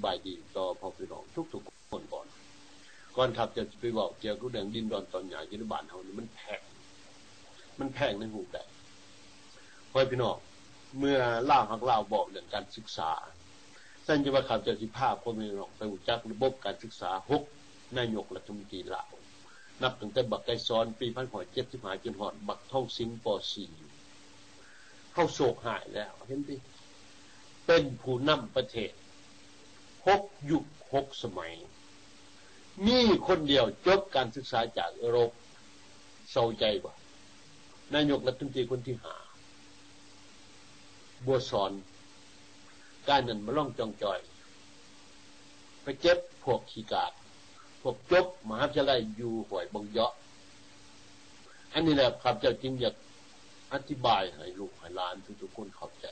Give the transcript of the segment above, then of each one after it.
ບາຍດີຕໍ່ພໍ່ແມ່ພີ່ນ້ອງທຸກໆຄົນກ່ອນ. ກ່ອນຂ້າພະເຈົ້າຊິໄປເວົ້າກ່ຽວກັບເລື່ອງດິນດອນຕອນຫຍ້າຢູ່ໃນບ້ານເຮົານີ້ ມັນແພງ ມັນແພງໃນຮູບໃດ? ພໍ່ແມ່ພີ່ນ້ອງ ເມື່ອລາວຮັກລາວເວົ້າເລື່ອງການສຶກສາ, ຊັ້ນຈະວ່າຂ້າພະເຈົ້າຊິພາພໍ່ແມ່ພີ່ນ້ອງໄປຮູ້ຈັກລະບົບການສຶກສາ ຫົກ ນາຍົກລັດຖະມົນຕີລາວ ນັບຕັ້ງແຕ່ບັກໄກສອນ ປີພັນເກົ້າຮ້ອຍເຈັດສິບຫ້າ ຈົນຮອດບັກທອງສິງ ປໍສີ່. ເຮົາໂຊກຮ້າຍແລ້ວ ເຫັນຕິ ເປັນຜູ້ນຳປະເທດ ຫົກຍຸກ ຫົກສະໄໝ ມີຄົນດຽວຈົບການສຶກສາຈາກເອີຣົບ. ເສົ້າໃຈບໍ່? ນາຍົກລັດຖະມົນຕີຄົນທີຫ້າ ບົວສອນ ກາຍນັ້ນມາລອງຈ່ອງຈ່ອຍ ໄປເກັບພວກຂີ້ກາກ ພວກຈົບມະຫາວິທະຍາໄລຢູ່ຫ້ວຍບັງເຍາະ. ອັນນີ້ແຫຼະ ຂ້າພະເຈົ້າຈຶ່ງຢາກອະທິບາຍໃຫ້ລູກໃຫ້ຫຼານທຸກໆຄົນເຂົ້າໃຈ.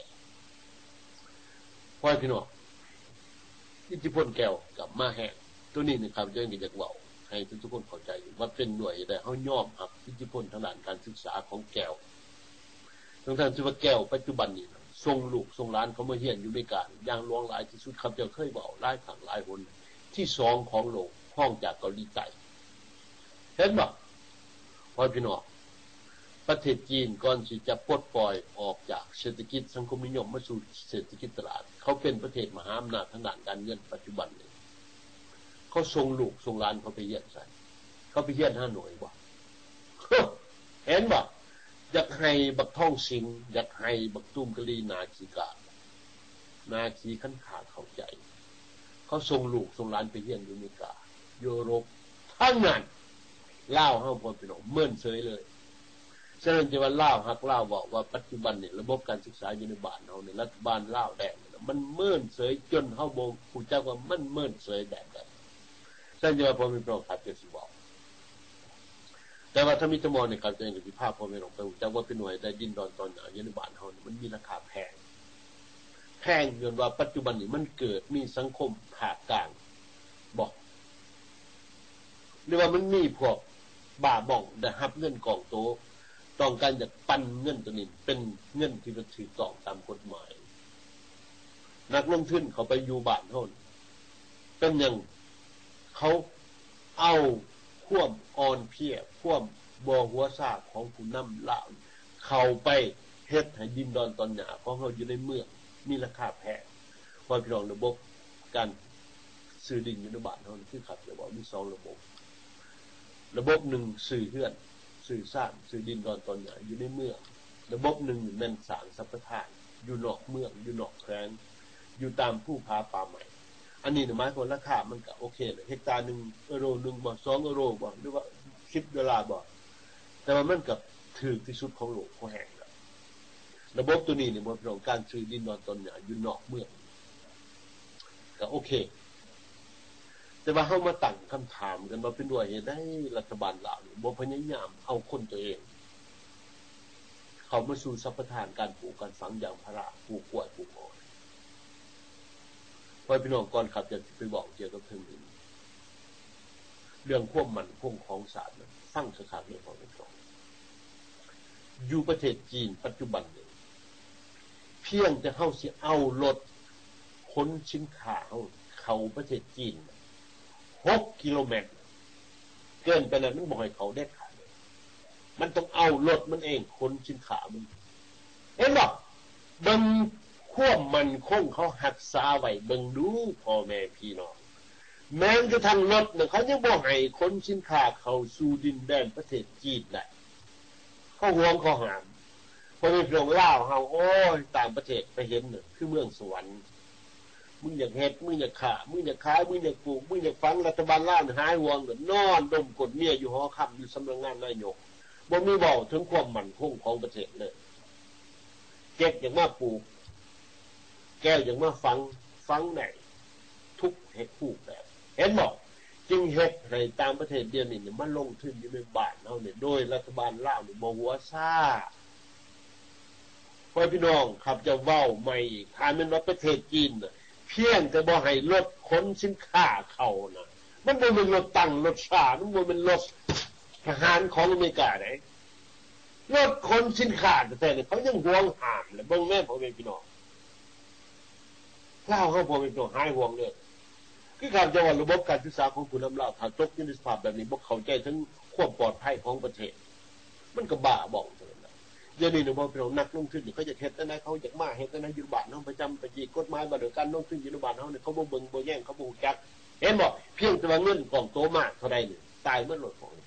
ພໍ່ແມ່ພີ່ນ້ອງ ອິດທິພົນແກ້ວກັບມາແຮງ ໂຕນີ້ນີ້ ຂ້າພະເຈົ້າກໍຢາກເວົ້າໃຫ້ທຸກໆຄົນເຂົ້າໃຈຢູ່ ວ່າເປັນດ້ວຍເຫດໃດເຮົາຍອມຮັບອິດທິພົນທາງດ້ານການສຶກສາຂອງແກ້ວ. ທັງໆທີ່ວ່າແກ້ວປັດຈຸບັນນີ້ນະ ສົ່ງລູກສົ່ງຫຼານເຂົ້າມາຮຽນຢູ່ອາເມລິກາຢ່າງຫຼວງຫຼາຍທີ່ສຸດ. ຂ້າພະເຈົ້າເຄີຍເວົ້າຫຼາຍຄັ້ງຫຼາຍຫົນ ທີສອງຂອງໂລກ ຮອງຈາກເກົາຫຼີໃຕ້. ເຫັນບໍ່ ພໍ່ແມ່ພີ່ນ້ອງ? ປະເທດຈີນກ່ອນທີ່ຈະປົດປ່ອຍອອກຈາກເສດຖະກິດສັງຄົມນິຍົມມາສູ່ເສດຖະກິດຕະຫຼາດ, ເຂົາເປັນປະເທດມະຫາອຳນາດທາງດ້ານການເງິນປັດຈຸບັນນີ້. ເຂົາສົ່ງລູກສົ່ງຫຼານເຂົາໄປຮຽນໃສ? ເຂົາໄປຮຽນຮ່າໂນ້ຍບໍ່? ເຫັນບໍ່? ຢາກໃຫ້ບັກທອງສິງ, ຢາກໃຫ້ບັກຕູມກະລີໜ້າຂີ້ກາກ ໜ້າຂີ້ຄັນຂາດເຂົ້າໃຈ. ເຂົາສົ່ງລູກສົ່ງຫຼານໄປຮຽນຢູ່ອາເມລິກາ, ຢູໂຣບ ທັງນັ້ນ. ລາວເຮົາ ພໍ່ແມ່ພີ່ນ້ອງ ເມີນເສີຍເລີຍ. ສະນັ້ນຈະວ່າລາວຮັກລາວເວົ້າວ່າ ປັດຈຸບັນນີ້ລະບົບການສຶກສາຢູ່ໃນບ້ານເຮົານີ້ ລັດຖະບານລາວແດງນີ້ນະ ມັນເມີນເສີຍຈົນເຮົາບໍ່ຮູ້ຈັກວ່າມັນເມີນເສີຍແບບໃດ. ສະນັ້ນຈະວ່າ ພໍ່ແມ່ພີ່ນ້ອງ ຂ້າພະເຈົ້າຊິເວົ້າ ແຕ່ວ່າທຳອິດທຳມອນນີ້ ຂ້າພະເຈົ້າເອງກໍຊິພາພໍ່ແມ່ພີ່ນ້ອງໄປຮູ້ຈັກວ່າເປັນຫຍັງໃດດິນດອນຕອນຫຍ້າຢູ່ໃນບ້ານເຮົານີ້ ມັນມີລາຄາແພງ. ແພງຍ້ອນວ່າປັດຈຸບັນນີ້ມັນເກີດມີສັງຄົມພາກກາງບໍ ຫຼືວ່າມັນມີພວກບ້າບ້ອງໄດ້ຮັບເງິນກ້ອງໂຕ ຕ້ອງການຢາກປັ່ນເງິນໂຕນີ້ເປັນເງິນທີ່ມັນຖືກຕ້ອງຕາມກົດໝາຍ. ນັກລົງທຶນເຂົ້າໄປຢູ່ບ້ານເຮົາ ເປັນຫຍັງ ເຂົາເອົາຄວາມອ່ອນເພຍ ຄວາມບໍ່ຫົວຊາຂອງຜູ້ນຳລາວ ເຂົ້າໄປເຮັດໃຫ້ດິນດອນຕອນຫຍ້າຂອງເຮົາຢູ່ໃນເມືອງມີລາຄາແພງ. ພໍ່ແມ່ພີ່ນ້ອງ ລະບົບການຊື້ດິນຢູ່ໃນບ້ານເຮົານີ້ ຄືຂ້າພະເຈົ້າເວົ້າ ມີສອງລະບົບ. ລະບົບໜຶ່ງ ຊື້ເຮືອນ ຊື້ຊານ ຊື້ດິນດອນຕອນຫຍ້າຢູ່ໃນເມືອງ. ລະບົບໜຶ່ງແມ່ນສ້າງສຳປະທານຢູ່ນອກເມືອງ ຢູ່ນອກແຂວງ ຢູ່ຕາມພູຜາປ່າໄມ້. ອັນນີ້ນະ ໝາຍຄວາມວ່າລາຄາມັນກະໂອເຄແຫຼະ ເຮັກຕາໜຶ່ງ ເອີໂຣໜຶ່ງບໍ ສອງເອີໂຣບໍ ຫຼືວ່າສິບໂດລາບໍ ແຕ່ວ່າມັນກະຖືກທີ່ສຸດຂອງໂລກພໍແຮງແລ້ວ. ລະບົບໂຕນີ້ນີ້ ບໍ່ ພີ່ນ້ອງ ການຊື້ດິນດອນຕອນຫຍ້າຢູ່ນອກເມືອງ ກະໂອເຄ. ແຕ່ວ່າເຮົາມາຕັ້ງຄຳຖາມກັນວ່າ ເປັນດ້ວຍເຫດໃດລັດຖະບານລາວນີ້ບໍ່ພະຍາຍາມເອົາຄົນໂຕເອງເຂົ້າມາສູ່ສຳປະທານການປູກການຝັງຢາງພາລາ ປູກກ້ວຍ ປູກອ້ອຍ? ພໍ່ແມ່ພີ່ນ້ອງ ກ່ອນຂ້າພະເຈົ້າຊິໄປເວົ້າກ່ຽວກັບເລື່ອງນີ້ ເລື່ອງຄວາມໝັ້ນຄົງຂອງຊາດນັ້ນ ຟັງຄັກໆເດີ ພໍ່ແມ່ພີ່ນ້ອງ. ຢູ່ປະເທດຈີນປັດຈຸບັນນີ້ ພຽງແຕ່ເຮົາຊິເອົາລົດຂົນສິນຄ້າເຮົາເຂົ້າປະເທດຈີນ ຫົກກິໂລແມັດ ເກີນໄປນັ້ນມັນບໍ່ໃຫ້ເຂົ້າເດັດຂາດເລີຍ. ມັນຕ້ອງເອົາລົດມັນເອງຂົນສິນຄ້າມັນ. ເຫັນບໍ່? ເບິ່ງຄວາມໝັ້ນຄົງເຂົາຮັກສາໄວ້ ເບິ່ງດູ ພໍ່ແມ່ພີ່ນ້ອງ. ແມ້ກະທັ້ງລົດນະ ເຂົາຍັງບໍ່ໃຫ້ຂົນສິນຄ້າເຂົ້າສູ່ດິນແດນປະເທດຈີນໄດ້. ເຂົາຫວງເຂົາຫ້າມ. ພໍ່ແມ່ພີ່ນ້ອງລາວເຮົາ ໂອ້ຍ ຕ່າງປະເທດໄປເຫັນນະ ຄືເມືອງສະຫວັນ. ມຶງຢາກເຮັດ ມຶງຢາກຄ້າ ມຶງຢາກຂາຍ ມຶງຢາກປູກ ມຶງຢາກຝັງ ລັດຖະບານລາວນີ້ຫາຍຫ່ວງ ນອນດົມກົ້ນເມຍຢູ່ຫໍຄຳ ຢູ່ສຳນັກງານນາຍົກ. ບໍ່ມີເວົ້າເຖິງຄວາມໝັ້ນຄົງຂອງປະເທດເລີຍ. ເຈັກຢາກມາປູກ ແກ້ວຢາກມາຝັງ ຝັງໄດ້ທຸກຮູບແບບ. ເຫັນບໍ່? ຈຶ່ງເຮັດໃຫ້ຕ່າງປະເທດດຽວນີ້ມາລົງທຶນຢູ່ໃນບ້ານເຮົານີ້ ໂດຍລັດຖະບານລາວນີ້ບໍ່ຫົວຊາ. ພໍ່ແມ່ພີ່ນ້ອງ ຂ້າພະເຈົ້າເວົ້າໃໝ່ອີກ ຖ້າແມ່ນວ່າປະເທດຈີນນະ ພຽງແຕ່ບໍ່ໃຫ້ລົດຂົນສິນຄ້າເຂົ້ານະ ມັນບໍ່ແມ່ນລົດຕັງລົດຊາ ມັນບໍ່ແມ່ນລົດທະຫານຂອງອາເມລິກາໃດ. ລົດຂົນສິນຄ້າແທ້ໆນີ້ ເຂົາຍັງຫວງຫ້າມເລີຍ. ເບິ່ງແມ້ ພໍ່ແມ່ພີ່ນ້ອງ ລາວເຮົາ ພໍ່ແມ່ພີ່ນ້ອງ ຫາຍຫ່ວງເລີຍ. ຄືຂ້າພະເຈົ້າວ່າ ລະບົບການສຶກສາຂອງຜູ້ນຳລາວ ຖ້າຕົກຢູ່ໃນສະພາບແບບນີ້ ບໍ່ເຂົ້າໃຈເຖິງຄວາມປອດໄພຂອງປະເທດ ມັນກໍບ້າບ້ອງເທົ່ານັ້ນລະ. ດຽວນີ້ນະ ພວກພີ່ນ້ອງ ນັກລົງທຶນນີ້ ເຂົາຢາກເຮັດແນວໃດ ເຂົາຢາກມາເຮັດແນວໃດຢູ່ບ້ານເຮົາປະຈຳ ໄປທີ່ກົດໝາຍວ່າດ້ວຍການລົງທຶນຢູ່ໃນບ້ານເຮົານີ້ ເຂົາບໍ່ເບິ່ງບໍ່ແຍງ ເຂົາບໍ່ຮູ້ຈັກ ເຫັນບໍ່? ພຽງແຕ່ວ່າເງິນກ້ອງໂຕມາເທົ່າໃດນີ້ ຕາຍໝົດໂລດພວກນີ້.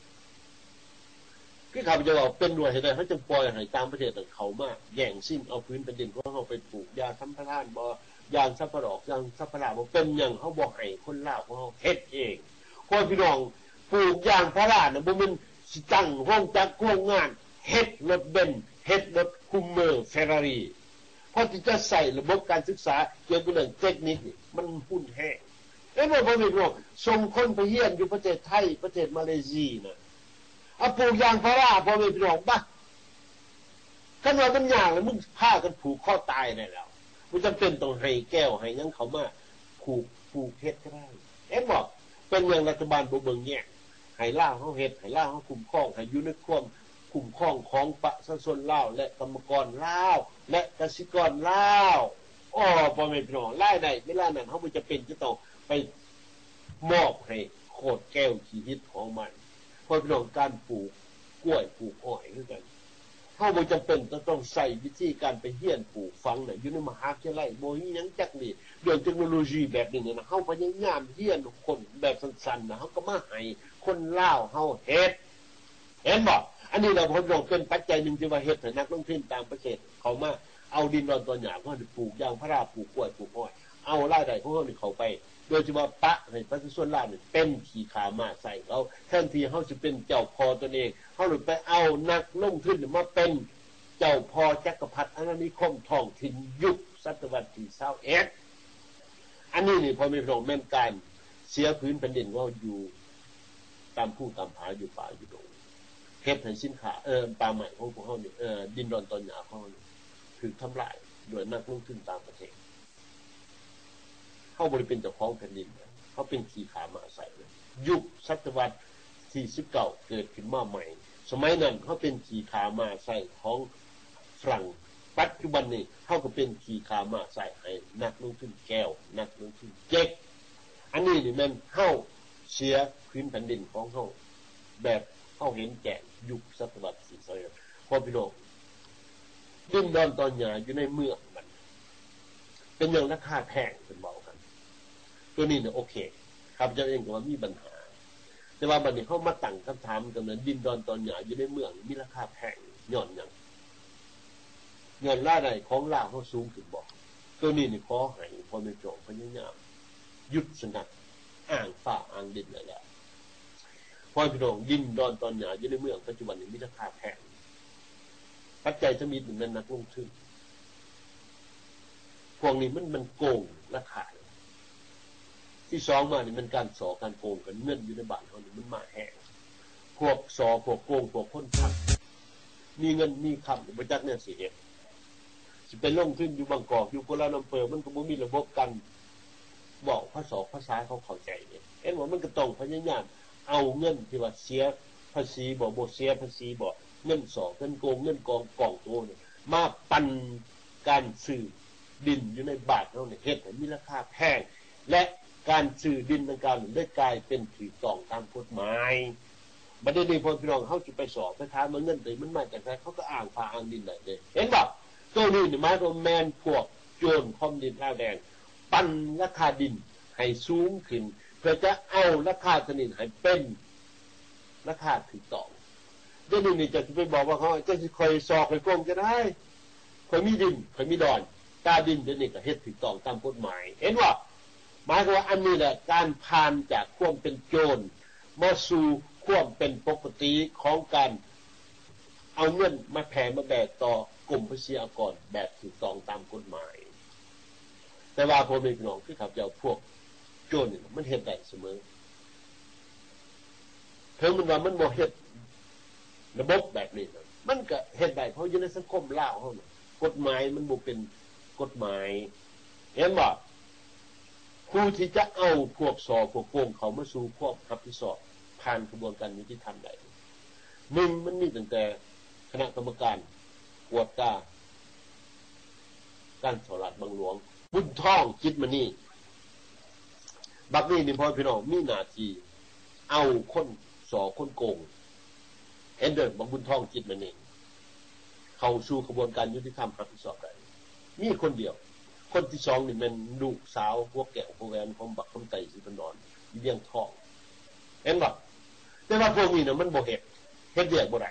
ຄືຂ້າພະເຈົ້າເວົ້າ ເປັນດ້ວຍເຫດໃດ ເຮົາຈຶ່ງປ່ອຍໃຫ້ຕ່າງປະເທດເຂົ້າມາແຍ່ງຊິງເອົາຜືນແຜ່ນດິນຂອງເຮົາໄປປູກຢາງຊຳປະທານບໍ່ ຢາງຊຳປະດອກ ຢາງຊຳປະລະບໍ່ ເປັນຫຍັງເຮົາບໍ່ໃຫ້ຄົນລາວຂອງເຮົາເຮັດເອງ? ພໍ່ແມ່ພີ່ນ້ອງ ປູກຢາງພາລານະ ບໍ່ແມ່ນຊິຕັ້ງໂຮງຈັກໂຮງງານ ເຮັດລົດເບັນ ເຮັດລົດຄຸມເມີ ເຟີຣາຣີ ເພາະທີ່ຈະໃຊ້ລະບົບການສຶກສາກ່ຽວກັບເລື່ອງເຕັກນິກນີ້ ມັນຮຸນແຮງ. ເຫັນບໍ່ ພໍ່ແມ່ພີ່ນ້ອງ ສົ່ງຄົນໄປຮຽນຢູ່ປະເທດໄທ ປະເທດມາເລຊີນະ ເອົາປູກຢາງພາລາ ພໍ່ແມ່ພີ່ນ້ອງ ບາ ຄັນວ່າມັນຍາກແລ້ວ ມຶງພາກັນຜູກຄໍຕາຍໄດ້ແລ້ວ ບໍ່ຈຳເປັນຕ້ອງໃຫ້ແກ້ວໃຫ້ຫຍັງເຂົ້າມາຜູກ ຜູກເຮັດກໍໄດ້. ເຫັນບໍ່ ເປັນຫຍັງລັດຖະບານບໍ່ເບິ່ງແຍງ ໃຫ້ລາວເຮົາເຮັດ ໃຫ້ລາວເຮົາຄຸ້ມຄອງ ໃຫ້ຢູ່ໃນຄວາມຄຸ້ມຄອງຂອງປະຊາຊົນລາວ ແລະ ກຳມະກອນລາວ ແລະ ກະສິກອນລາວ. ອໍ ພໍ່ແມ່ພີ່ນ້ອງ ລາຍໄດ້ເວລານັ້ນ ເຮົາບໍ່ຈຳເປັນຈະຕ້ອງໄປມອບໃຫ້ໂຄດແກ້ວຂີ້ຫີດຂອງມັນ. ພໍ່ແມ່ພີ່ນ້ອງ ການປູກກ້ວຍ ປູກອ້ອຍຄືກັນ ເຮົາບໍ່ຈຳເປັນຈະຕ້ອງໃຊ້ວິທີການໄປຮຽນປູກຝັງນະ ຢູ່ໃນມະຫາວິທະຍາໄລ ບໍ່ມີຫຍັງຈັກນີ້. ເລື່ອງເຕັກໂນໂລຊີແບບນີ້ນະ ເຮົາພະຍາຍາມຮຽນຄົ້ນແບບສັ້ນໆນະ ເຮົາກໍມາໃຫ້ຄົນລາວເຮົາເຮັດ. ເຫັນບໍ່? ອັນນີ້ລະ ພໍ່ແມ່ພີ່ນ້ອງ ເປັນປັດໄຈໜຶ່ງທີ່ວ່າເຮັດໃຫ້ນັກລົງທຶນຕ່າງປະເທດເຂົ້າມາເອົາດິນດອນຕອນຫຍ້າຂອງເຮົານີ້ ປູກຢາງພາລາ ປູກກ້ວຍ ປູກອ້ອຍ ເອົາລາຍໄດ້ຂອງເຮົານີ້ເຂົ້າໄປ ໂດຍທີ່ວ່າປະໃຫ້ປະຊາຊົນລາວນີ້ເປັນຂີ້ຂ້າມ້າໃຊ້ເຂົາ ແທນທີ່ເຮົາຊິເປັນເຈົ້າພໍ່ຕົນເອງ ເຮົາໄດ້ໄປເອົານັກລົງທຶນນີ້ມາເປັນເຈົ້າພໍ່ຈັກກະພັດອານານິຄົມທ້ອງຖິ່ນຍຸກສະຕະວັດທີຊາວເອັດ. ອັນນີ້ນີ້ ພໍ່ແມ່ພີ່ນ້ອງ ແມ່ນການເສຍຜືນແຜ່ນດິນຂອງເຮົາຢູ່ຕາມພູຕາມຜາ ຢູ່ປ່າຢູ່ດົງ ເຮັດໃຫ້ສິນຄ້າ ເອີ ປ່າໄມ້ຂອງພວກເຮົານີ້ ເອີ ດິນດອນຕອນຫຍ້າຂອງເຮົານີ້ ຖືກທຳລາຍໂດຍນັກລົງທຶນຕ່າງປະເທດ. ເຮົາບໍ່ໄດ້ເປັນເຈົ້າຂອງແຜ່ນດິນ ເຮົາເປັນຂີ້ຂ້າມ້າໃຊ້. ຍຸກສະຕະວັດທີສິບເກົ້າເກີດຂຶ້ນມາໃໝ່ ສະໄໝນັ້ນເຮົາເປັນຂີ້ຂ້າມ້າໃຊ້ຂອງຝຣັ່ງ ປັດຈຸບັນນີ້ເຮົາກໍເປັນຂີ້ຂ້າມ້າໃຊ້ໃຫ້ນັກລົງທຶນແກ້ວ ນັກລົງທຶນເຈັກ. ອັນນີ້ນີ້ແມ່ນເຮົາເສຍພື້ນແຜ່ນດິນຂອງເຮົາ ແບບເຮົາເຫັນແຈ້ງ ຍຸກສະຕະວັດທີຊາວເອັດ. ພໍ່ແມ່ພີ່ນ້ອງ ດິນດອນຕອນຫຍ້າຢູ່ໃນເມືອງມັນ ເປັນຫຍັງລາຄາແພງ ເພິ່ນເວົ້າກັນ. ໂຕນີ້ນະ ໂອເຄ ຂ້າພະເຈົ້າເອງກໍວ່າມີບັນຫາ ແຕ່ວ່າບັດນີ້ເຮົາມາຕັ້ງຄຳຖາມກັນວ່າ ດິນດອນຕອນຫຍ້າຢູ່ໃນເມືອງມີລາຄາແພງຍ້ອນຫຍັງ? ຍ້ອນລາຍໄດ້ຂອງລາວເຮົາສູງຂຶ້ນບໍ່? ໂຕນີ້ນີ້ຂໍໃຫ້ພໍ່ແມ່ພີ່ນ້ອງພະຍາຍາມຢຸດສະງັກ ອ້າງຟ້າອ້າງດິນໄດ້ແລ້ວ. ພໍ່ແມ່ພີ່ນ້ອງ ດິນດອນຕອນຫຍ້າຢູ່ໃນເມືອງປັດຈຸບັນນີ້ມີລາຄາແພງ. ປັດໄຈທຳອິດນີ້ແມ່ນນັກລົງທຶນ. ພວກນີ້ມັນ ມັນໂກງລາຄາ. ທີສອງມານີ້ແມ່ນການສໍ້ການໂກງກັນ. ເງິນຢູ່ໃນບ້ານເຮົານີ້ມັນມາແຮງ. ພວກສໍ້ ພວກໂກງ ພວກຄົນທັກ ມີເງິນມີຄຳ ບໍ່ຈັກແນວຊິເຮັດ. ຊິໄປລົງທຶນຢູ່ບາງກອກ ຢູ່ກົວລານຳເປີ ມັນກໍບໍ່ມີລະບົບການເວົ້າພາສອກພາສາເຂົາເຂົ້າໃຈເດ້. ເຫັນບໍ່? ມັນກໍຕ້ອງພະຍາຍາມເອົາເງິນທີ່ວ່າເສຍພາສີບໍ່ ບໍ່ເສຍພາສີບໍ່ ເງິນສໍ້ ເງິນໂກງ ເງິນກອງ ກອງໂຕນີ້ ມາປັນການຊື້ດິນຢູ່ໃນບ້ານເຮົານີ້ ເຮັດໃຫ້ມີລາຄາແພງ ແລະ ການຊື້ດິນດັ່ງກ່າວນີ້ໄດ້ກາຍເປັນຖືກຕ້ອງຕາມກົດໝາຍ. ບັດດຽວນີ້ ພໍ່ແມ່ພີ່ນ້ອງ ເຮົາຊິໄປສໍ້ໄປຖາມວ່າເງິນໂຕນີ້ມັນມາຈາກໃສ ເຂົາກໍອ້າງຟ້າອ້າງດິນໄດ້ເດ້. ເຫັນບໍ່? ໂຕນີ້ນີ້ໝາຍຄວາມແມ່ນພວກໂຈນຄອມມິວນິດລາວແດງ ປັນລາຄາດິນໃຫ້ສູງຂຶ້ນ ເພື່ອຈະເອົາລາຄາໂຕນີ້ໃຫ້ເປັນລາຄາຖືກຕ້ອງ. ດຽວນີ້ນີ້ເຈົ້າຊິໄປບອກວ່າ ເຮົາ ເຈົ້າຊິຂ້ອຍສໍ້ຂ້ອຍໂກງຈະໄດ້ ຂ້ອຍມີດິນ ຂ້ອຍມີດອນ ຕາດິນດຽວນີ້ກໍເຮັດຖືກຕ້ອງຕາມກົດໝາຍ. ເຫັນບໍ່? ໝາຍຄວາມວ່າອັນນີ້ແຫຼະ ການຜ່ານຈາກຄວາມເປັນໂຈນມາສູ່ຄວາມເປັນປົກກະຕິຂອງການເອົາເງິນມາແຜ່ມາແບກຕໍ່ກົມພາສີອາກອນແບບຖືກຕ້ອງຕາມກົດໝາຍ. ແຕ່ວ່າພໍ່ແມ່ພີ່ນ້ອງ ຄືຂ້າພະເຈົ້າ ພວກໂຈນນີ້ມັນເຮັດໄດ້ສະເໝີ. ເຖິງແມ່ນວ່າມັນບໍ່ເຮັດລະບົບແບບນີ້ນະ ມັນກະເຮັດໄດ້ ເພາະຢູ່ໃນສັງຄົມລາວເຮົານະ ກົດໝາຍມັນບໍ່ເປັນກົດໝາຍ. ເຫັນບໍ່? ຜູ້ທີ່ຈະເອົາພວກສໍ້ພວກໂກງເຂົ້າມາສູ່ຄວາມຮັບຜິດຊອບ ຜ່ານຂະບວນການຍຸຕິທຳໄດ້ ໜຶ່ງ ມັນມີຕັ້ງແຕ່ຄະນະກຳມະການກວດກາການສໍ້ລາດບັງຫຼວງ. ບຸນທອງ ຈິດມະນີ ບັດນີ້ນີ້ ພໍ່ແມ່ພີ່ນ້ອງ ມີໜ້າທີ່ເອົາຄົນສໍ້ຄົນໂກງ ເຫັນເດີ ບັກບຸນທອງ ຈິດມະນີ ເຂົ້າສູ່ຂະບວນການຍຸຕິທຳຮັບຜິດຊອບໄດ້ ມີຄົນດຽວ. ຄົນທີສອງນີ້ແມ່ນລູກສາວຫົວແກ້ວຫົວແຫວນຂອງບັກຄຳໄຕ ສີພັນດອນ ຢູ່ວຽງທອງ ເຫັນບໍ່? ແຕ່ວ່າພວກນີ້ນະມັນບໍ່ເຮັດ ເຮັດວຽກບໍ່ໄດ້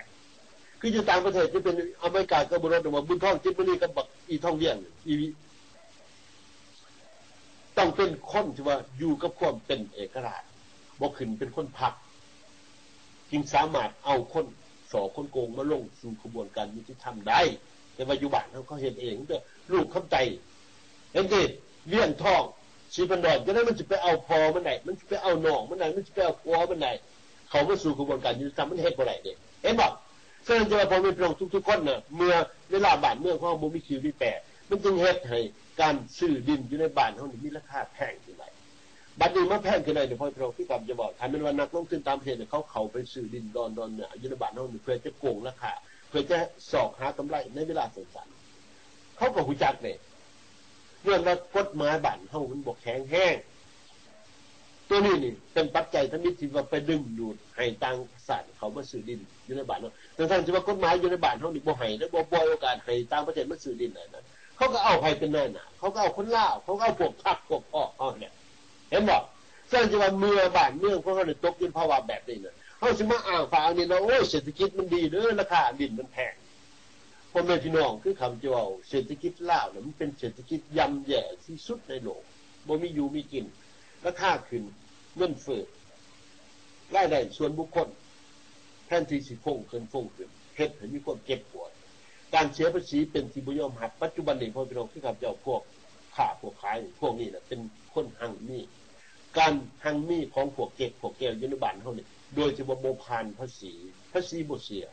ຄືຢູ່ຕ່າງປະເທດ ຈະເປັນອາເມລິກາກໍບໍ່ລົດວ່າບຸນທອງ ຈິດມະນີ ກັບບັກອີທອງວຽງ ອີ ຕ້ອງເປັນຄົນທີ່ວ່າຢູ່ກັບຄວາມເປັນເອກະລາດ ບໍ່ຂຶ້ນເປັນຄົນພັກ ຈຶ່ງສາມາດເອົາຄົນສໍ້ຄົນໂກງມາລົງສູ່ຂະບວນການຍຸຕິທຳໄດ້. ແຕ່ວ່າຢູ່ບ້ານເຮົາ ເຂົາເຮັດເອງ ເປັນລູກຄຳໄຕ ເຫັນຕິ ວຽງທອງ ສີພັນດອນ ຈັ່ງໃດມັນຊິໄປເອົາພໍ່ມັນໄດ້ ມັນຊິໄປເອົານ້ອງມັນໄດ້ ມັນຊິໄປເອົາຜົວມັນໄດ້ ເຂົ້າມາສູ່ຂະບວນການຍຸຕິທຳ ມັນເຮັດບໍ່ໄດ້ເດ້ ເຫັນບໍ່? ສະນັ້ນຈຶ່ງວ່າ ພໍ່ແມ່ພີ່ນ້ອງທຸກໆຄົນນະ ເມື່ອເວລາບ້ານເມືອງຂອງເຮົາບໍ່ມີຄິວມີແປ ມັນຈຶ່ງເຮັດໃຫ້ການຊື້ດິນຢູ່ໃນບ້ານເຮົານີ້ມີລາຄາແພງຂຶ້ນໄປ. ບັດນີ້ມາແພງຂຶ້ນໄດ້ນີ້ ພໍ່ແມ່ພີ່ນ້ອງ ຄືກັບຈະບອກ ຖ້າແມ່ນວ່ານັກລົງທຶນຕ່າງປະເທດນີ້ ເຂົາເຂົ້າໄປຊື້ດິນດອນ ດອນຫຍ້າຢູ່ໃນບ້ານເຮົານີ້ ເພື່ອຈະໂກງລາຄາ ເພື່ອຈະຊອກຫາກຳໄລໃນເວລາສັ້ນໆ ເຂົາກໍຮູ້ຈັກເດ້ ຍ້ອນວ່າກົດໝາຍບ້ານເຮົາມັນບໍ່ແຂງແຮງ. ໂຕນີ້ນີ້ເປັນປັດໄຈທຳອິດທີ່ວ່າໄປດຶງດູດໃຫ້ຕ່າງຊາດເຂົ້າມາຊື້ດິນຢູ່ໃນບ້ານເຮົາ ທັງໆທີ່ວ່າກົດໝາຍຢູ່ໃນບ້ານເຮົານີ້ບໍ່ໃຫ້ ແລະ ບໍ່ປ່ອຍໂອກາດໃຫ້ຕ່າງປະເທດມາຊື້ດິນໄດ້ນະ. ເຂົາກໍເອົາໃຜເປັນນາຍໜ້າ ເຂົາກໍເອົາຄົນລາວ ເຂົາກໍເອົາພວກພັກພວກພ້ອງເຮົາຫັ້ນແຫຼະ ເຫັນບໍ່? ສະນັ້ນຈຶ່ງວ່າເມື່ອບ້ານເມືອງຂອງເຮົານີ້ຕົກຢູ່ໃນພາວະແບບນີ້ນະ ເຮົາຊິມາອ້າງຝາກນີ້ນະ ໂອ້ຍ ເສດຖະກິດມັນດີເດີ ລາຄາດິນມັນແພງ. ພໍ່ແມ່ພີ່ນ້ອງ ຄືຄຳຈະເວົ້າ ເສດຖະກິດລາວນະ ມັນເປັນເສດຖະກິດຍ່ຳແຍ່ທີ່ສຸດໃນໂລກ ບໍ່ມີຢູ່ມີກິນ ລາຄາຂຶ້ນ ເງິນເຟີ້ ລາຍໄດ້ສ່ວນບຸກຄົນ ແທນທີ່ຊິຟົງຂຶ້ນ ຟົງຂຶ້ນ ເຮັດໃຫ້ມີຄວາມເຈັບປວດ. ການເສຍພາສີເປັນທີ່ບໍ່ຍອມຮັບ. ປັດຈຸບັນນີ້ ພໍ່ແມ່ພີ່ນ້ອງ ຄືຂ້າພະເຈົ້າ ພວກຄ້າພວກຂາຍ ພວກນີ້ນະ ເປັນຄົນຮັ່ງມີ ການຮັ່ງມີຂອງພວກເກັກພວກແກວຢູ່ໃນບ້ານເຮົານີ້ ໂດຍທີ່ວ່າບໍ່ຜ່ານພາສີ ພາສີບໍ່ເສຍ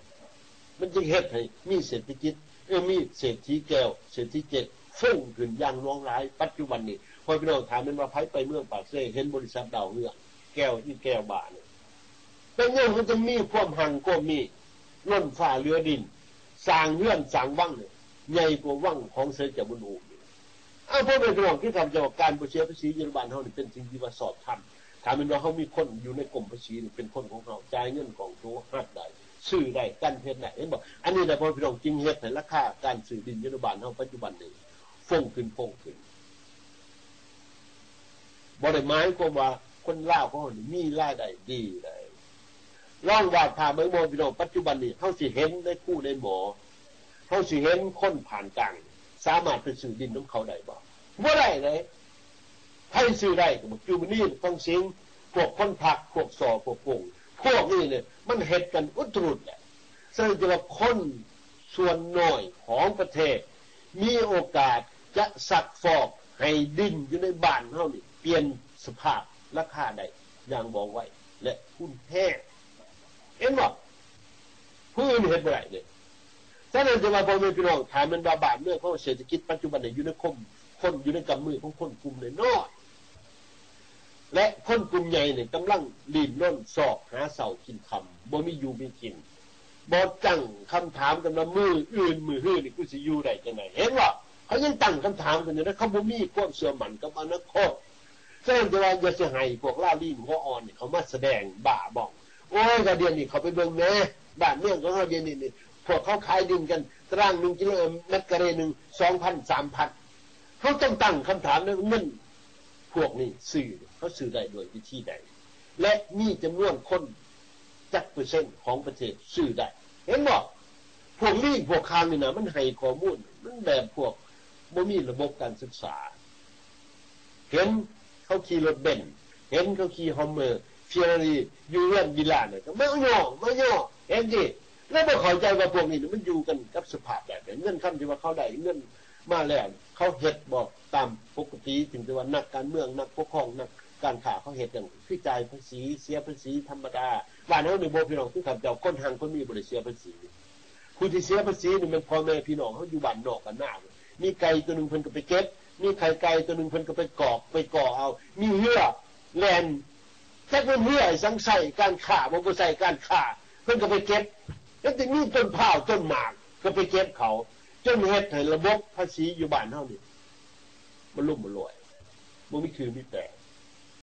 ມັນຈຶ່ງເຮັດໃຫ້ມີເສດຖະກິດ ເອີ ມີເສດຖີແກ້ວ ເສດຖີເຈັກ ຟົງຂຶ້ນຢ່າງຫຼວງຫຼາຍ. ປັດຈຸບັນນີ້ ພໍ່ແມ່ພີ່ນ້ອງ ຖ້າແມ່ນວ່າໃຜໄປເມືອງປາກເຊ ເຫັນບໍລິສັດດາວເຮືອງ ແກ້ວອີແກ້ວບານີ້ ເປັນຫຍັງມັນຈຶ່ງມີຄວາມຮັ່ງຄວາມມີ ລົ້ນຟ້າເຫຼືອດິນ ສ້າງເຮືອນສ້າງວັງໃຫຍ່ກວ່າວັງຂອງເສີແກ້ວບຸນອູມອີກ. ເອົາ ພໍ່ແມ່ພີ່ນ້ອງ ຄືຂ້າພະເຈົ້າວ່າ ການບໍ່ເສຍພາສີຢູ່ໃນບ້ານເຮົານີ້ ເປັນສິ່ງທີ່ວ່າຊອບທຳ. ຖ້າແມ່ນວ່າເຮົາມີຄົນຢູ່ໃນກົມພາສີນີ້ ເປັນຄົນຂອງເຮົາ ຈ່າຍເງິນກອງໂຕ ຮັບໄດ້ ຊື້ໄດ້ ກັນເພດໄດ້ ເຫັນບໍ່? ອັນນີ້ແຫຼະ ພໍ່ແມ່ພີ່ນ້ອງ ຈຶ່ງເຮັດໃຫ້ລາຄາການຊື້ດິນຢູ່ໃນບ້ານເຮົາປັດຈຸບັນນີ້ ຟົງຂຶ້ນ ຟົງຂຶ້ນ. ບໍ່ໄດ້ໝາຍຄວາມວ່າຄົນລາວຂອງເຮົານີ້ມີລາຍໄດ້ດີໃດ. ລອງວາດພາບເບິ່ງບໍ່ ພີ່ນ້ອງ, ປັດຈຸບັນນີ້ເຮົາຊິເຫັນນາຍຄູນາຍໝໍ, ເຮົາຊິເຫັນຄົນຜ່ານກາງ ສາມາດໄປຊື້ດິນນຳເຂົາໄດ້ບໍ່? ບໍ່ໄດ້ເດ້. ໃຜຊື້ໄດ້ກໍບັກຈູມະນີ, ບັກທອງສິງ, ພວກຄົນພັກ, ພວກສໍ້, ພວກໂກງ, ພວກນີ້ນີ້ມັນເຮັດກັນອຸດຕະຫຼຸດແຫຼະ. ສະນັ້ນຈຶ່ງວ່າຄົນສ່ວນນ້ອຍຂອງປະເທດມີໂອກາດຈະຊັກຟອກໃຫ້ດິນຢູ່ໃນບ້ານເຮົານີ້ປ່ຽນສະພາບລາຄາໄດ້ຢ່າງວ່ອງໄວ ແລະ ຮຸນແຮງ. ເຫັນບໍ່? ຜູ້ອື່ນເຮັດບໍ່ໄດ້ເດ້. ສະນັ້ນຈຶ່ງວ່າ ພໍ່ແມ່ພີ່ນ້ອງ, ຖ້າແມ່ນວ່າບ້ານເມືອງຂອງເຮົາ ເສດຖະກິດປັດຈຸບັນນີ້ຢູ່ໃນຄົມ ຄົນ ຢູ່ໃນກຳມືຂອງຄົນກຸ່ມນ້ອຍໆ ແລະ ຄົນກຸ່ມໃຫຍ່ນີ້ກຳລັງດີ້ນລົນຊອກຫາເຊົ້າກິນຄ່ຳ, ບໍ່ມີຢູ່ມີກິນ, ບໍ່ຕັ້ງຄຳຖາມກັນວ່າ ມື້ອື່ນມື້ຮືນີ້ກູຊິຢູ່ໄດ້ຈັ່ງໃດ? ເຫັນບໍ່? ເຂົາຍັງຕັ້ງຄຳຖາມກັນຢູ່ນະ, ເຂົາບໍ່ມີຄວາມເຊື່ອໝັ້ນກັບອະນາຄົດ. ສະນັ້ນຈຶ່ງວ່າ ຢ່າຊິໃຫ້ພວກລາວລີນຫົວອ່ອນນີ້ເຂົາມາສະແດງບ້າບອງ. ໂອ້ຍ ກະດຽວນີ້ເຂົາໄປເບິ່ງແໜ່ ບ້ານເມືອງຂອງເຮົາດຽວນີ້ນີ້ ພວກເຂົາຂາຍດິນກັນຕາລາງໜຶ່ງກິໂລແມັດກາເຣໜຶ່ງ ສອງພັນ ສາມພັນ. ເຮົາຕ້ອງຕັ້ງຄຳຖາມນະ, ເງິນພວກນີ້ຊື້ ເຂົາຊື້ໄດ້ດ້ວຍວິທີໃດ ແລະ ມີຈຳນວນຄົນຈັກເປີເຊັນຂອງປະເທດຊື້ໄດ້? ເຫັນບໍ່? ພວກລີ້ພວກຄາງນີ້ນະ ມັນໃຫ້ຂໍ້ມູນ ມັນແບບພວກບໍ່ມີລະບົບການສຶກສາ. ເຫັນເຂົາຂີ່ລົດເບັນ, ເຫັນເຂົາຂີ່ຮອມເມີ, ເຟີຣາຣີ, ຢູ່ເຮືອນວິລານະ ກໍມາຍໍ້ ມາຍໍ້. ເຫັນຕິ? ແລ້ວບໍ່ເຂົ້າໃຈວ່າພວກນີ້ມັນຢູ່ກັນກັບສະພາບແບບໃດ? ເງິນຄຳທີ່ວ່າເຂົາໄດ້ເງິນມາແລ້ວ ເຂົາເຮັດບໍ່ຕາມປົກກະຕິ? ເຖິງແຕ່ວ່ານັກການເມືອງ, ນັກປົກຄອງ, ນັກການຄ້າ ເຂົາເຮັດຫຍັງ? ຄືຈ່າຍພາສີ, ເສຍພາສີທຳມະດາ. ບ້ານເຮົານີ້ບໍ່ ພີ່ນ້ອງ, ຄືຂ້າພະເຈົ້າ, ຄົນຮັ່ງຄົນມີບໍ່ໄດ້ເສຍພາສີ. ຜູ້ທີ່ເສຍພາສີນີ້ແມ່ນພໍ່ແມ່ພີ່ນ້ອງເຮົາຢູ່ບ້ານນອກບ້ານນາ, ມີໄກ່ຕົວໜຶ່ງເພິ່ນກໍໄປເກັບ, ມີໄຂ່ໄກ່ຕົວໜຶ່ງເພິ່ນກໍໄປກອກ ໄປກໍເອົາ, ມີເຮືອແລ່ນ ຈັກແມ່ນເຮືອອີ່ຫຍັງໃຊ້ການຄ້າບໍ່ ບໍ່ໃຊ້ການຄ້າ ເພິ່ນກໍໄປເກັບ, ແລ້ວຈະມີຕົ້ນພ້າວຕົ້ນໝາກກໍໄປເກັບເຂົາ, ຈົນເຮັດໃຫ້ລະບົບພາສີຢູ່ບ້ານເຮົານີ້ມັນລົ້ມບໍ່ລວຍ, ບໍ່ມີຄືມີແປ.